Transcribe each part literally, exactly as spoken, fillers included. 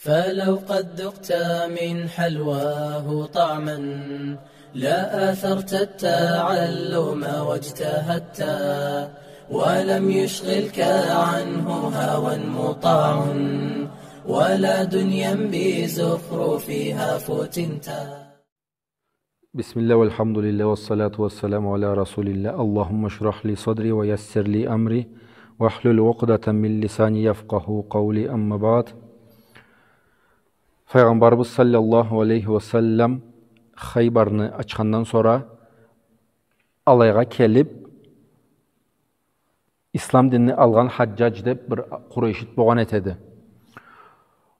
فلو قد ذقت من حلواه طعما لآثرت التعلم واجتهدت، ولم يشغلك عنه هوى مطاع ولا دنيا بزخرفها فتنت. بسم الله والحمد لله والصلاة والسلام على رسول الله. اللهم اشرح لي صدري ويسر لي أمري واحلل عقدة من لساني يفقهوا قولي. أما بعد. Файгъамбарыбыз саллаллаху алейхи ва саллам Хайбарны ачхандан сора алайгъа келип, ислам динни алгъан Хаджадж деп бир къурайшит богъан этеди.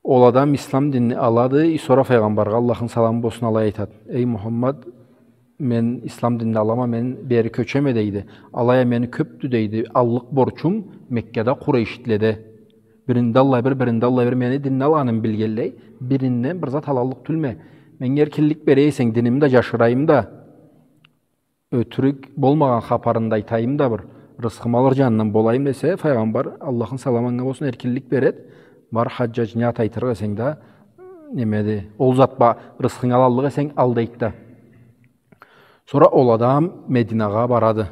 Ол адам ислам динни алады, и сора Файгъамбаргъа, Аллахны саламы болсун, алай айтады: «Эй Мухаммад, мен ислам динни алама, мен бери кёчеме», — дейди. «Алай а мени кёпдю, — дейди, — аллыкъ борчум Меккада къурайшитледе. Биринде аллай бир, биринде аллай бир мени динни алгъанымы билгенлей, биринден бир зат алаллыкъ тюлме. Меннге эркинлик бере эсенг, динимни да джашырайым да, ётюрюк болмагъан хапарымы да айтайым да, бир рысхымы алыр джанындан болайым», — десе, Файгъамбар, Аллахны саламы анга болсун, эркинлик береди. «Бар, Хаджадж, не зат айтырыкъ эсенг да, немеди, ол зат бла рысхынгы алаллыкъ эсенг, ал», — дейди да. Сора ол адам Мединагъа барады.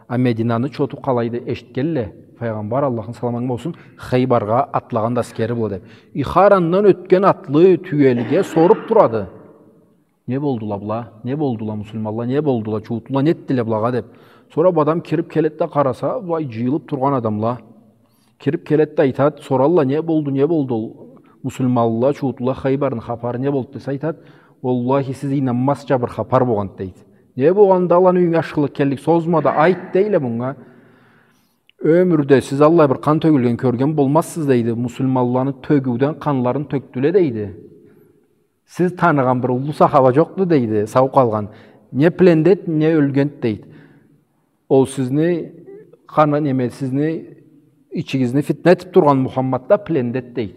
А Мединаны чоту къалайды, эшитгенле, Файгъамбар, Аллахны саламы анга болсун, Хайбаргъа атлагъанды аскери бла деп. И харандан ётген атлы тюелиге соруп турады: «Не болдула была? Не болдула муслиманла? Не болдула, чууутлула? Не этдиле былагъа?» — деп. Сора бу адам кирип келеди да къараса, былай джыйылып тургъан адамла. Кирип келеди да айтады, соралла: «Не болду, не болду ол муслиманла, чууутлула, Хайбарны хапары не болду?» — десе, айтады: «Уаллахи, сиз ийнанмазча бир хапар богъанды», — дейди. «Не богъанды, аланы юйюнге ашхылыкъ келлик, созма да айт», — дейле мынга. «Ёмюрде сиз аллай бир къан тёгюлген кёрген болмазсыз», — дейди. «Муслиманланы тёгюуден къанларын тёкдюле», — дейди. «Сиз таныгъан бир уллу сахаба джокъду, — дейди, — сау къалгъан. Не пленде эди, не ёлгенди, — дейди. — Ол сизни къаны, неме, сизни ичигизни фитна этип тургъан Мухаммад да пленде эди», — дейди.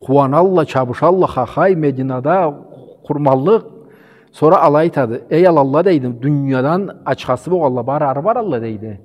Къууаналла, чабышалла, хахай, Мединада къурманлыкъ. Сора алай айтады: «Эй, алалла, — дейди, — дуниядан ачхасы богъанла бары ары баралла, — дейди,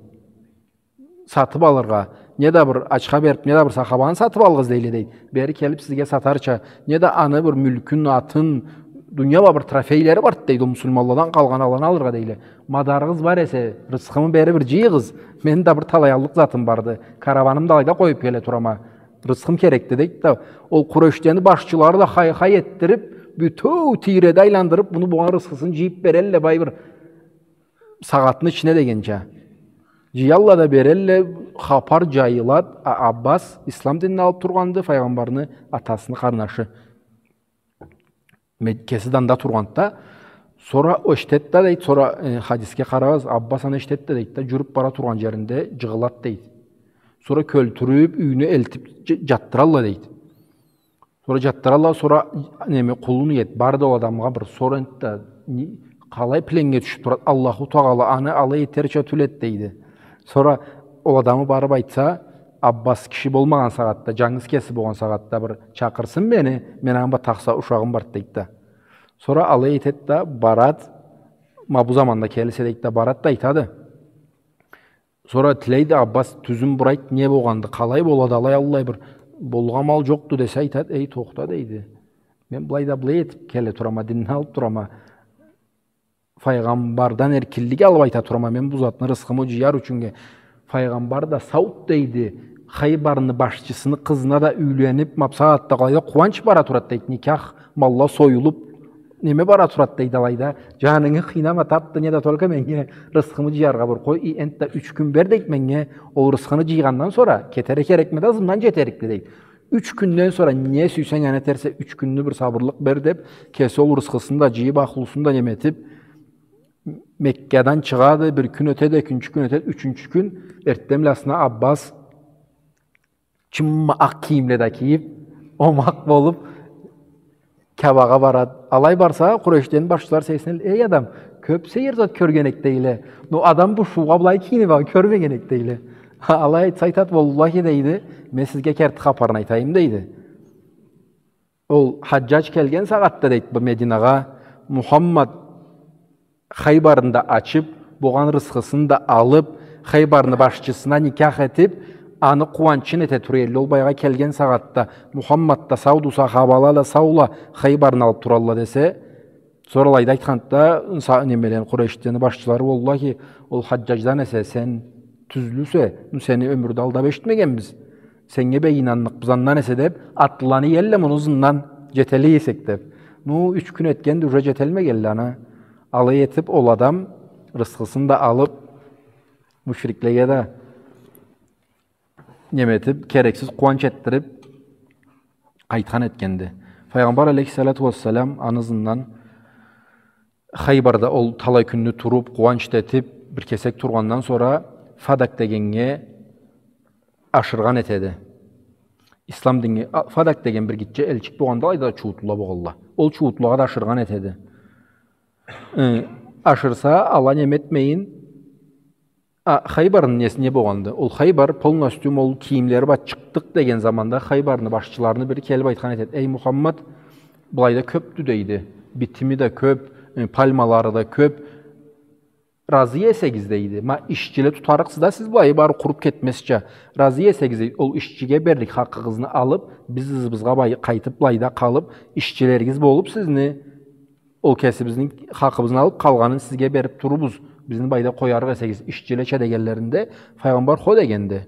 — сатып алыргъа. Не да бир ачха берип, не да бир сахабаны сатып алыгъыз, — дейле, — дейди, — бери келип сизге сатарча. Не да аны бир мюлкюн, атын, дуния бла бир трофейлери барды, — дейди, — ол муслиманладан къалгъан, аланы алыргъа, — дейле. — Мадарыгъыз бар эсе, рысхымы бери бир джыйыгъыз. Мени да бир талай аллыкъ затым барды. Караванымы да алайда къоюп келе турама. Рысхым керекди», — дейди да. Ол къурайшлени башчылары да хай-хай этдирип, бютеу тийреде айландырып, муну богъан рысхысын джыйып берелле, бай бир сагъатны ичине дегенча. Джыялла да берелле, хапар джайылады. А Аббас ислам динни алып тургъанды, Файгъамбарны атасыны къарнашы. Мед-, кеси да анда тургъанды да. Сора эшитеди да, дейди, сора, э, хадисге къарагъыз, Аббас аны эшитеди да, дейди да, джюрюп бара тургъан джеринде джыгъылады, дейди. Сора кёлтюрюп, юйюне элтип дж-, джатдыралла, дейди. Сора джатдыралла, сора, неме, къулун иеди, барды ол адамгъа бир сора энди да, не, къалай пленнге тюшюп турады, Аллаху Тагъала аны алай этерча тюл эди, дейди. Сора ол адамы барып айтса, Аббас киши болмагъан сагъатда, джангыз кеси болгъан сагъатда бир чакъырсын мени, мен аны бла тахса ушагъым барды, дейди да. Сора алай этеди да, барады, ма бу заманда келсе, дейди да, барады да айтады. Сора тилейди, Аббас, тюзюн бир айт, не болгъанды, къалай болады, алай, аллай бир болгъан амал джокъду десе, айтады, эй, тохта, дейди. Мен былай да былай этип келе турама, динни алып турама. Файгъамбардан эркинлик алып айта турама, мен бу затны рысхымы джыяр ючюннге. Файгъамбар да сауду, дейди. Хайбарны башчысыны къызына да юйленип, ма бусагъатда алайда къууанч бара турады, дейди. Никях, малла союлуп, неме бара турады, дейди, алайда. Джанынгы къыйнама, тап да, не да только меннге рысхымы джыяргъа бир къой, и энтда юч кюн бер, дейди, меннге, ол рысхыны джыйгъандан сора, кетерге керекме да, ызымдан джетерикди, дейди. Юч кюнден сора не сюйсенг аны этерсе, юч кюнню бир сабырлыкъ бер, деп, кеси ол рысхысын да джыйып, ахлусун да неме этип, Меккадан чыгъады, бир кюн ётеди, экинчи кюн ётеди, ючюнчю кюн эртденбласына Аббас чымма акъ кийимле да кийип, омакъ болуп, Кябагъа барады. Алай барса, къурайшлени башчылары сейирсинелле, эй, адам, кёп сейир зат кёрген эдик, дейле. Но адам бушуугъа былай кийинип, а, кёрмеген эдик, дейле. Алай айтса, айтады, уаллахи, дейди, мен сизге керти хапарын айтайым, дейди. Ол Хаджадж келген сагъатда, дейди, бу Мединагъа, Мухаммад Хайбарны да ачып, болгъан рысхысын да алып, Хайбарны башчысына никях этип, аны къууанчын эте тура эдиле, ол былайгъа келген сагъатда, Мухаммад да сауду, сахабала да саула, Хайбарны алып туралла десе, сора алайда айтханды да, са-, немелени, Къурайшлени башчылары, уаллахи, ол Хаджадждан эсе сен тюзлюсе, ну, сени ёмюрде алдап эшитмегенбиз. Сеннге бек ийнанныкъбыз андан эсе деп, атлыланы иелле муну ызындан, джетелле эсек деп. Ну, юч кюн этгенди, уже джетелмегелле аны. Алай этип, ол адам рысхысын да алып, мушриклеге да неме этип, керексиз къууанч этдирип, къайтхан этгенди. Файгъамбар алейхиссалату уассалам аны ызындан Хайбарда ол талай кюнню туруп, къууанч да этип, бир кесек тургъандан сора Фадак дегеннге ашыргъан этеди. Ислам динге, а, Фадак деген бир гитче элчик болгъанды, алайда чуутла болгъанла. Ол чуутлагъа да ашыргъан этеди. Э, ашырса, ала неме этмейин, А, Хайбарны неси не болгъанды? Ол Хайбар полностью, ол кийимлери бла чыкъдыкъ деген заманда Хайбарны башчыларыны бири келип айтхан этеди: «Эй, Мухаммад, былайда кёпдю, — дейди. — Битими да кёп, э, пальмалары да кёп. Разы эсегиз, — дейди. — Ма, ишчиле тутарыкъсыз да сиз былайы бары къуруп кетмезча. Разы эсегиз, — дейди, — ол ишчиге берлик хакъыгъызны алып, биз ызыбызгъа бай-, къайтып, былайда къалып, ишчилеригиз болуп сизни, ол кесибизни хакъыбызны алып, къалгъанын сизге берип турурбуз, бизни былайда къоярыкъ эсегиз, ишчилеча», — дегенлеринде, Файгъамбар хо дегенди.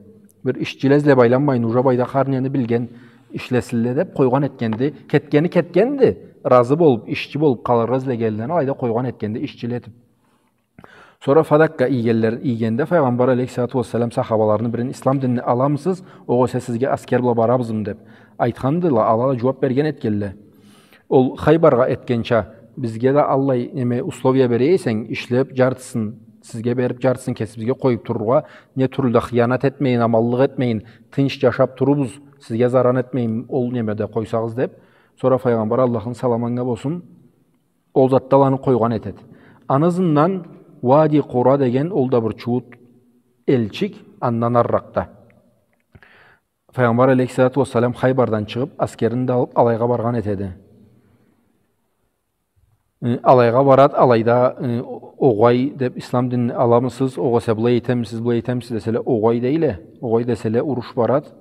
Бир ишчиле излеп айланмайын, уже былайда хар нени билген, ишлесинле деп къойгъан этгенди. Кетгени кетгенди, разы болуп, ишчи болуп къалыргъа излегенлени алайда къойгъан этгенди, ишчиле этип. Сора Фадакка ийгенлер, ийгенде Файгъамбар алейхиссалату уассалам сахабаларыны бирин: «Ислам динни аламысыз, огъесе сизге аскер бла барабызмы?» — деп айтхандыла, ала да джууап берген этгенле. Ол Хайбаргъа этгенча, бизге да аллай неме условия бере эсенг, ишлеп, джартысын сизге берип, джартысын кесибизге къоюп турургъа, не тюрлю да хыянат этмейин, аманлыкъ этмейин, тынч джашап турурбуз, сизге заран этмейин, ол немеде къойсагъыз, — деп. Сора Файгъамбар, Аллахны саламы анга болсун, ол затда аланы къойгъан этеди. Аны ызындан Уади Къура деген, ол да бир чуут элчик, андан арыракъда. Файгъамбар алейхиссалату уассалам Хайбардан чыгъып, аскерин да алып, алайгъа баргъан этеди. Э, алайгъа барад, алайда, э, о-, огъай деп, «Ислам динни аламысыз, огъесе былай этемисиз, былай этемисиз?» — деселе, «Огъай», — дейле. «Огъай», — деселе, уруш барад.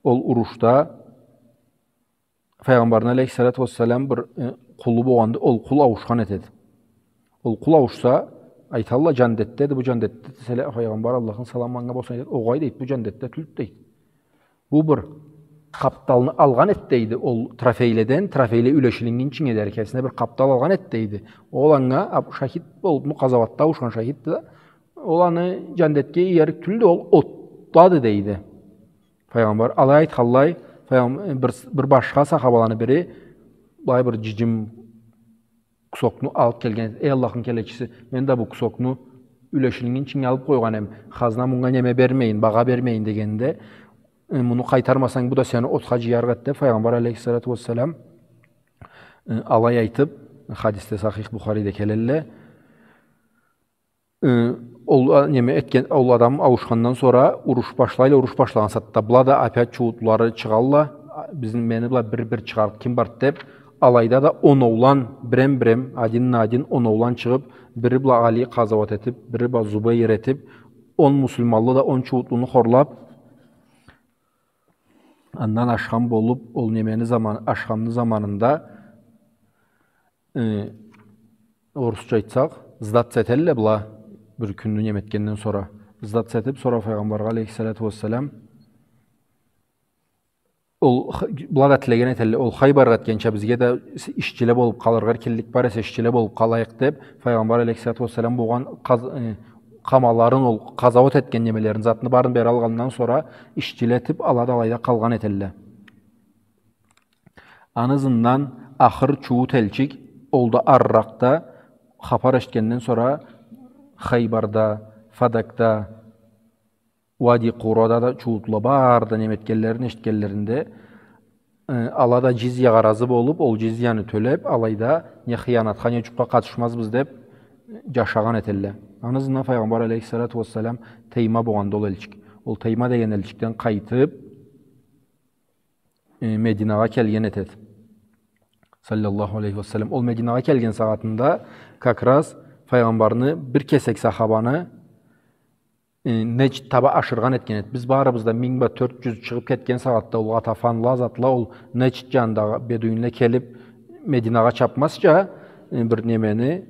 Ол урушда Файгъамбарны алейхиссалату уассалам бир, э, къулу болгъанды, ол къул ауушхан этеди. Ол къул ауушса, айталла, «Джандетдеди, бу джандетде», — деселе, Файгъамбар, Аллахны саламы анга болсун, айтады: «Огъай, — дейди, — бу джандетде тюлдю», — дейди. «Бу бир къапталны алгъан эди, — дейди, — ол трофейледен, трофейле юлешилиннгинчинге дери кесине бир къаптал алгъан эди, — дейди. — Ол анга, а, шахид болупму, къазауатда ауушхан шахидди да, ол аны джандетге иерик тюлдю, ол отдады», — дейди. Файгъамбар алай айтханлай, файгъам-, бир, бир башха сахабаланы бири былай бир джиджим кусокну алып келген: «Эй, Аллахны келечиси, мен да бу кусокну юлешилиннгинчинге алып къойгъан эм, хазна мунга неме бермейин, багъа бермейин», — дегенде, «Э, муну къайтармасанг, бу да сени отха джыярыкъ эди», — деп, Файгъамбар алейхиссалату уассалам, э, алай айтып, хадисде, Сахих Бухариде келелле. Э, ол, а, неме этген, ол адам ауушхандан сора уруш башлайла, уруш башлагъан сагъатда была да опять чууутлары чыгъалла, а, бизни, мени бла бир-бир чыгъарыкъ ким барды деп, алайда да оноулан, бирем-бирем, один на один оноулан чыгъып, бири бла Али къазауат этип, бири бла Зубейр этип, он муслиманлы да он чууутлуну хорлап, андан ашхам болуп, ол немени заман-, ашхамны заманында, э, орусча айтсакъ, сдаться этелле была, бир кюнню неме этгенден сора. Сдаться этип, сора Файгъамбаргъа алейхиссалату уассалам, ол х-, была да тилеген этелле, ол Хайбаргъа этгенча бизге да ишчиле болуп къалыргъа эркинлик бар эсе, ишчиле болуп къалайыкъ деп, Файгъамбар алейхиссалату уассалам болгъан къаз-, э, къамаларын, ол къазауат этген немелерин, затны барын бери алгъандан сора, ишчиле этип, ала да алайда къалгъан этелле. Аны ызындан ахыр чуут элчик, ол да арыракъда, хапар эшитгенден сора, Хайбарда, Фадакда, Уади Къурада да чуутла бары да неме этгенлерин эшитгенлеринде, э, ала да джизьягъа разы болуп, ол джизьяны тёлеп, алайда не хыянатха, не джукъгъа къатышмазбыз деп джашагъан этелле. Аны ызындан Файгъамбар алейхиссалату уассалам Тейма болгъанды ол элчик. Ол Тейма деген элчикден къайтып, э, Мединагъа келген этеди. Саллаллаху алейхи ва саллам. Ол Мединагъа келген сагъатында как раз Файгъамбарны бир кесек сахабаны э, Неджд таба ашыргъан этген эди. Биз барыбыз да минг бла тёрт джюз чыгъыб кетген сагъатда ол Гъатафанла, затла, ол Неджд джанындагъы бедуинле келиб Мединагъа чабмазча, э, бир немени,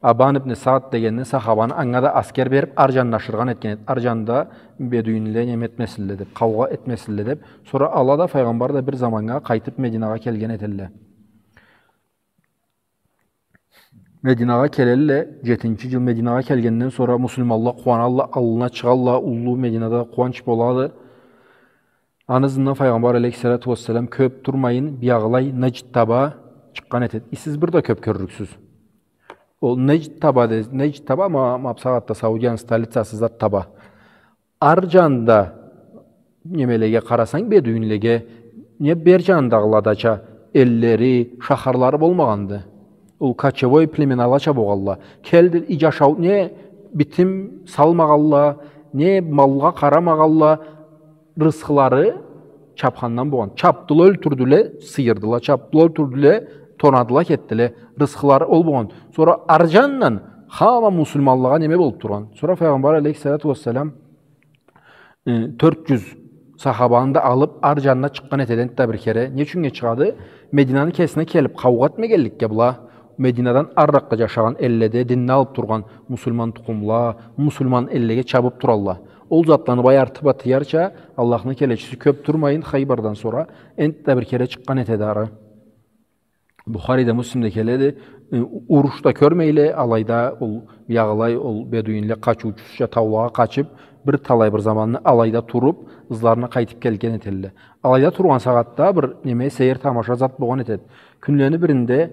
Абан ибн Саад дегенни, сахабаны, анга да аскер бериб, ар джанына ашыргъан этген эди. Ар джанда бедуинле неме этмесинле деб, къаугъа этмесинле деб. Сора ала да, Файгъамбар да бир заманнга къайтыб Мединагъа келген этелле. Мединагъа келелле, джетинчи джыл Мединагъа келгенден сора муслиманла къууаналла, аллына чыгъалла, уллу Мединада къууанч болады. Аны ызындан Файгъамбар алейхиссалату уассалам кёб турмайын, биягъылай Неджд таба чыкъгъан этеди. И сиз бир да кёб кёрюрюксюз. Ол Неджд таба де, Неджд таба, ма, ма бусагъатда Саудияны столицасы зат таба. Ар джанда немелеге къарасанг, бедуинлеге, не бер джандагъыладача эллери, шахарлары болмагъанды. Ол кочевой племеналача болгъалла. Келди, и джашау, не битим салмагъалла, не малгъа къарамагъалла, рысхылары чабхандан болгъан. Чабдыла, ёлтюрдюле, сыйырдыла, чабдыла, ёлтюрдюле, тонадыла, кетдиле. Рысхылары ол болгъан. Сора ар джандан хама муслиманлагъа неме болуб тургъан. Сора Файгъамбар алейхиссалату уассалам, э, тёрт джюз сахабаны да алыб, ар джанына чыкъгъан этеди энтда бир кере. Не ючюннге чыгъады? Мединаны кесине келиб, къаугъа этмегенликге была. Мединадан арыракъда джашагъан элледе динни алыб тургъан муслиман тукъумла, муслиман эллеге чабыб туралла. Ол затланы бай артыб атыярча, Аллахны келечиси кёб турмайын, Хайбардан сора энтда бир кере чыкъгъан этеди ары. Бухариде, Муслимде келеди, э, уруш да кёрмейле, алайда ол, биягъылай ол бедуинле къачыучусуча таулагъа къачыб, бир талай бир заманны алайда туруб, ызларына къайтыб келген этелле. Алайда тургъан сагъатда бир неме, сейир тамаша зат болгъан этеди. Кюнлени биринде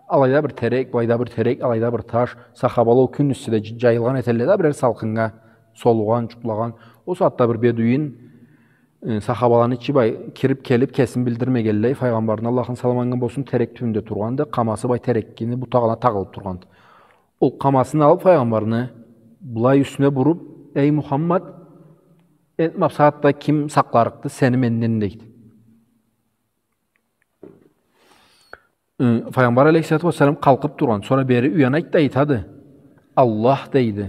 алайда бир терек, былайда бир терек, алайда бир таш, сахабала ол кюн юсю да дж-, джайылгъан этелле да бирер салкъыннга, солугъан, джукълагъан. Ол сагъатда бир бедуин, э, сахабаланы ичи бай кириб келиб, кесин билдирмегенлей, Файгъамбарны, Аллахны саламы анга болсун, терек тюбюнде тургъанды, къамасы бай терекни бутагъына тагъылыб тургъанды. Ол къамасын алыб Файгъамбарны былай юсюне буруб: «Эй, Мухаммад, энтда ма бусагъатда ким сакъларыкъды сени менден?» — дейди. Э, Файгъамбар алейхиссалату уассалам къалкъыб тургъан, сора бери уянайды да айтады: «Аллах», — дейди.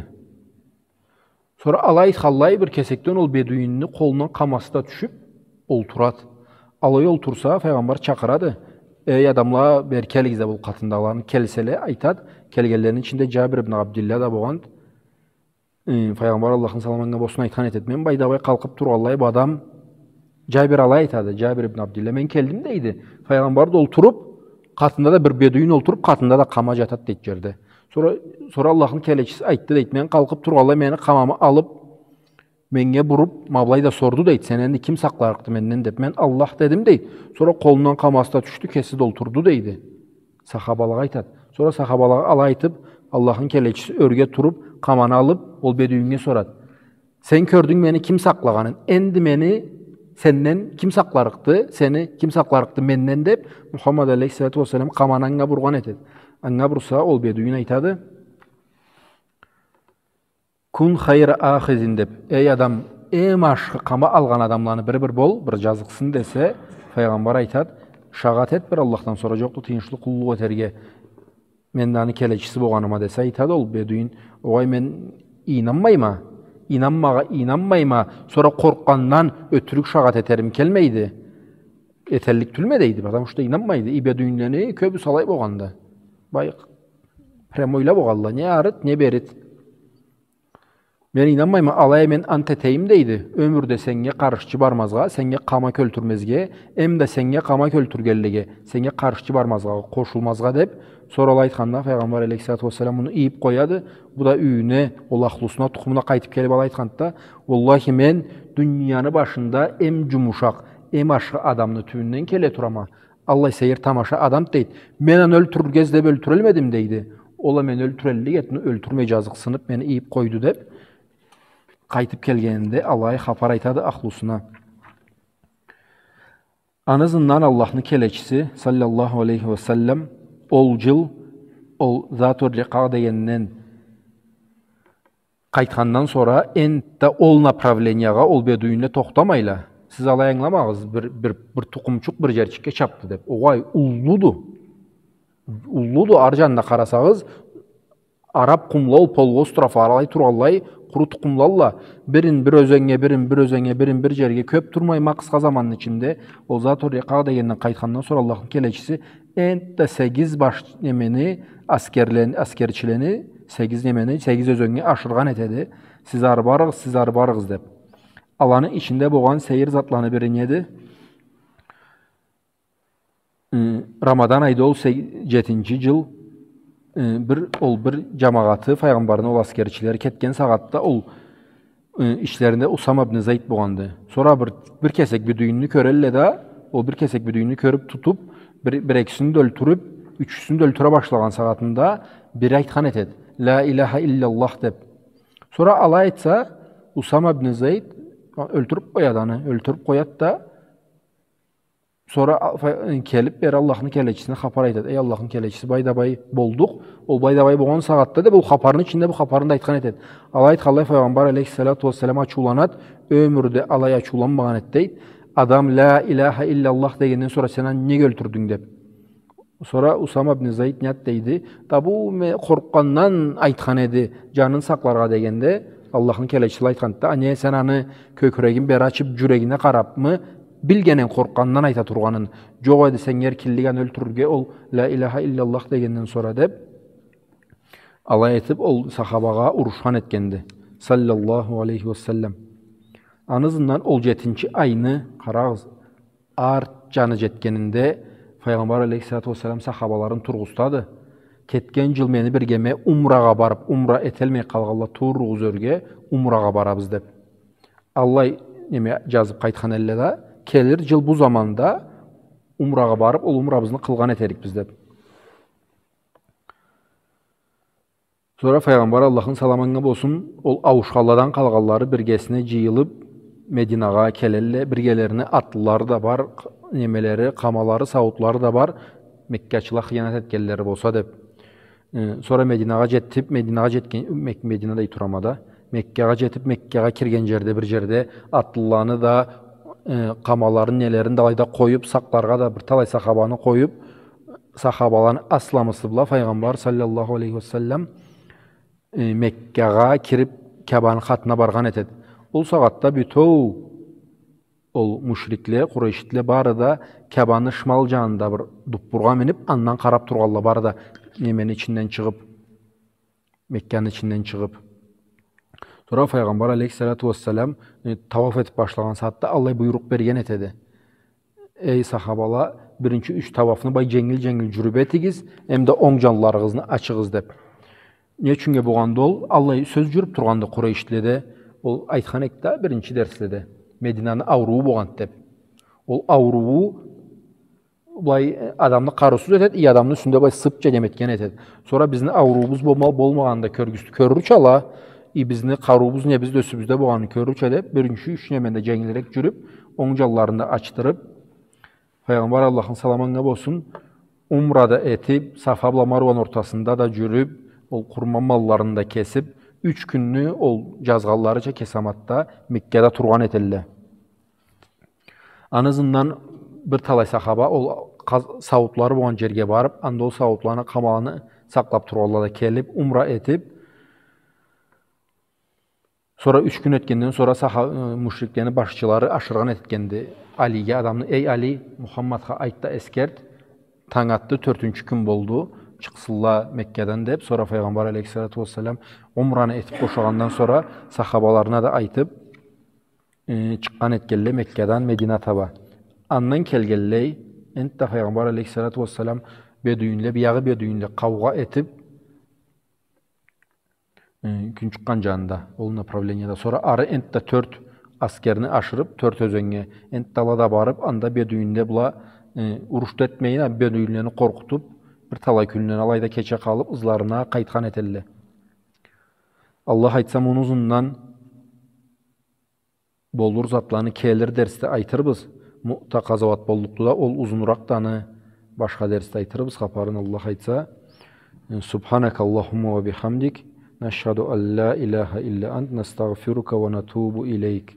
Сора алай айтханлай бир кесекден ол бедуинни къолундан къамасы да тюшюб, олтурады. Алай олтурса, Файгъамбар чакъырады: «Эй, адамла, бери келигиз», — деб, ол къатындагъыланы. Келселе, айтады, келгенлерини ичинде Джабир ибн Абдилла да болгъанды. Э, Файгъамбар, Аллахны саламы анга болсун, айтхан этеди: «Мен былайда былай къалкъыб тургъанлай, бу адам», — Джабир алай айтады, Джабир ибн Абдилла: «Мен келдим, — дейди. — Файгъамбар да олтуруб, къатында да бир бедуин олтуруб, къатында да къама джатады, — дейди, — джерде. Сора, сора Аллахны келечиси айтды, — дейди, — мен къалкъыб тургъанлай, мени къамамы алыб, меннге буруб, ма былай да сорду, — дейди, — сени энди ким сакъларыкъды менден деб. Мен Аллах дедим, — дейди. — Сора къолундан къамасы да тюшдю, кеси да олтурду», — дейди. Сахабалагъа айтады. Сора сахабалагъа алай айтыб, Аллахны келечиси ёрге туруб, къаманы алыб, ол бедуиннге сорады: «Сен кёрдюнг мени ким сакълагъанын. Энди мени сенден ким сакъларыкъды, сени ким сакъларыкъды менден?» — деб, Мухаммад алейхиссалату уассалам къаманы анга бургъан этеди. Анга бурса, ол бедуин айтады: «Кун хайра ахизин», — деб, «Эй адам, эм ашхы къама алгъан адамланы бири бир бол, бир джазыкъсын», — десе, Файгъамбар айтады: «Шагъат эт бир Аллахдан сора джокъду тыйыншлы къуллукъ этерге мен да аны келечиси болгъаныма», — десе, айтады ол бедуин: «Огъай, мен ийнанмайма, ийнанмагъа ийнанмайма, сора къоркъгъандан ётюрюк шагъат этерим келмейди, этеллик тюлме», — дейди, потому что ийнанмайды. И бедуинлени кёбюсю алай болгъанды. Бай прямойла болгъалла, не арыт, не берит. «Мен ийнанмайма, алай а мен ант этейим, — дейди, — ёмюрде сеннге къаршчы бармазгъа, сеннге къама кёлтюрмезге, эмда сеннге къама кёлтюргенлеге, сеннге къаршчы бармазгъа, къошулмазгъа», — деб, сора алай айтханда, Файгъамбар алейхиссалату уассалам муну ийиб къояды. Бу да юйюне, ол ахлусуна, тукъумуна къайтыб келиб алай айтханды да: «Уаллахи, мен дунияны башында эм джумушакъ, эм ашхы адамны тюбюнден келе турама. Аллай сейир тамаша адам, — дейди. — Мен аны ёлтюрюрге излеб ёлтюрелмедим, — дейди. — Ол а мени ёлтюреллик этди, ёлтюрмей, джазыкъсыныб, мени ийиб къойду», — деб, къайтыб келгенинде алай хапар айтады ахлусуна. Аны ызындан Аллахны келечиси, саллаллаху алейхи ва саллам, ол джыл, ол Затур-Рикъа дегенден къайтхандан сора, энтда ол направлениягъа ол бедуинле тохтамайла. Сиз алай ангыламагъыз, бир, бир, бир тукъумчукъ бир джерчикге чабды деб. Огъай, уллуду. Уллуду, ар джанына къарасагъыз, араб къумла, ол полуостров алай тургъанлай, къуру тукъумлалла, бирин бир ёзеннге, бирин бир ёзеннге, бирин бир джерге, кёб турмай, ма къысха заманны ичинде, ол Затур-Рикъа дегенден къайтхандан сора Аллахны келечиси энтда сегиз баш немени, аскерлен-, аскерчилени, сегиз немени, сегиз ёзеннге ашыргъан этеди. Сиз ары барыгъыз, сиз ары барыгъыз деб. Аланы ичинде болгъан сейир затланы бири неди? Э, Рамадан айда ол се-, джетинчи джыл, э, бир, ол бир джамагъаты, файгъамбарны ол аскерчилери кетген сагъатда ол, э, ичлеринде Усама ибн Зайд болгъанды. Сора бир, бир кесек бедуинни кёрелле да, ол бир кесек бедуинни кёрюб тутуб, бир, бир экисин да ёлтюрюб, ючюсюн да ёлтюре башлагъан сагъатында бири айтхан этед: «Ла иляха илляллах», — деб. Сора алай айтса, Усама ибн Зайд ёлтюрюб къояд аны, ёлтюрюб къояд да, сора а-, фа-, келиб бери Аллахны келечисине хапар айтад. Эй, Аллахны келечиси, бай да бай болдукъ. Ол бай да бай болгъан сагъатда да бу хапарны ичинде бу хапарны да айтхан этед. Алай айтханлай, файгъамбар алейхиссалату уассалам ачыуланад, ёмюрде алай ачыуланмагъан эд, дейд. Адам «Ла иляха илляллах» дегенден сора сен аны неге ёлтюрдюнг деб. Сора Усама ибн Зайд не дейди? Да бу ме-, къоркъгъандан айтхан эди, джанын сакъларгъа дегенде, Аллахны келечиси айтхан да, а не сен аны кёкюрегин бери ачыб, джюрегине къарабмы, билгенинг къоркъгъандан айта тургъанын. Джокъ эди сеннге эркинлик аны ёлтюрюрге, ол «Ла иляха илляллах» дегенден сора деб, алай этиб, ол сахабагъа урушхан этгенди. Саллаллаху алейхи ва саллам. Аны ызындан ол джетинчи айны, къарагъыз, арт джаны джетгенинде, файгъамбар алейхиссалату уассалам сахабаларын тургъузтады. Кетген джыл мени биргеме умрагъа барыб, умра этелмей къалгъанла, туругъуз ёрге, умрагъа барабыз деб. Аллай неме джазыб къайтхан элле да, келир джыл бу заманда умрагъа барыб, ол умрабызны къылгъан этерикбиз деб. Сора файгъамбар, Аллахны саламы анга болсун, ол ауушханладан къалгъанлары биргесине джыйылыб, Мединагъа келелле, биргелерини атлылары да бар, къ-, немелери, къамалары, сауутлары да бар, меккачыла хыянат этгенлери болса деб. Э, сора Мединагъа джетиб, Мединагъа джетген, Мек-, Медина дей турама да, Меккагъа джетиб, Меккагъа кирген джерде, бир джерде атлыланы да, э, къамаларын, нелерин да алайда къоюб, сакъларгъа да бир талай сахабаны къоюб, сахабаланы асламысы бла файгъамбар, саллаллаху алейхи ва саллам, э, Меккагъа кириб, Кябаны къатына баргъан этед. Ол сагъатда бютеу ол мушрикле, къурейшитле бары да Кябаны шимал джанында бир дуппургъа миниб, андан къараб тургъанла бары да немени ичинден чыгъыб, Мекканы ичинден чыгъыб. Сора файгъамбар алейхиссалату уассалам, э, тауаф этиб башлагъан сагъатда аллай буйрукъ берген этеди. Эй сахабала, биринчи юч тауафны бай дженгил-дженгил джюрюб этигиз, эм да онг джанларыгъызны ачыгъыз деб. Не ючюннге болгъанды ол? Аллай сёз джюрюб тургъанды къурейшледе, ол айтхан эдик да биринчи дерследе. Мединаны аурууу болгъанды деб. Ол аурууу былай, э, адамны къарыусуз этед, и адамны юсюнде былай сыпча неме этген этед. Сора бизни ауруубуз болма-, болмагъанын да кёргюз-, кёрюрча ала, и бизни къарыуубуз не, биз да юсюбюзде болгъанын кёрюрча деб, биринчи юч немени да дженгилирек джюрюб, онг джанларын да ачдырыб, файгъамбар, Аллахны саламы анга болсун, умра да этиб, Сафа бла Маруаны ортасында да джюрюб, ол къурман малларын да кесиб, юч кюнню ол джазгъанларыча кесаматда Меккада тургъан этелле. Аны ызындан бир талай сахаба ол къаз-, сауутлары болгъан джерге барыб, анда ол сауутланы, къамаланы сакълаб тургъанла да келиб, умра этиб, сора юч кюн ётгенден сора саха-, э, мушриклени башчылары ашыргъан этгенди Алиге адамны: «Эй Али, Мухаммадха айт да эсгерт, танг атды, тёртюнчю кюн болду, чыкъсынла Меккадан», — деб. Сора файгъамбар алейхиссалату уассалам умраны этиб бошагъандан сора сахабаларына да айтыб, э, чыкъгъан этгенле Меккадан Медина таба. Андан келгенлей, энтда файгъамбар алейхиссалату уассалам бедуинле, биягъы бедуинле къаугъа этиб, э, кюн чыкъгъан джанында, ол направлениеде. Сора ары энтда тёрт аскерни ашырыб, тёрт ёзеннге, энтда ала да барыб, анда бедуинле бла, э, уруш да этмейин, а бедуинлени къоркъутуб, бир талай кюнлени алайда кече къалыб, ызларына къайтхан этелле. Аллах айтса, муну ызындан болур затланы келир дерсде айтырбыз. Муъта къазауат боллукъду да, ол узунуракъды, аны башха дерсде айтырбыз хапарын, Аллах айтса. Субханакаллахумма ва бихамдик, нашхаду ан ла иляха илля ант, настагъфирука ва натубу илейк.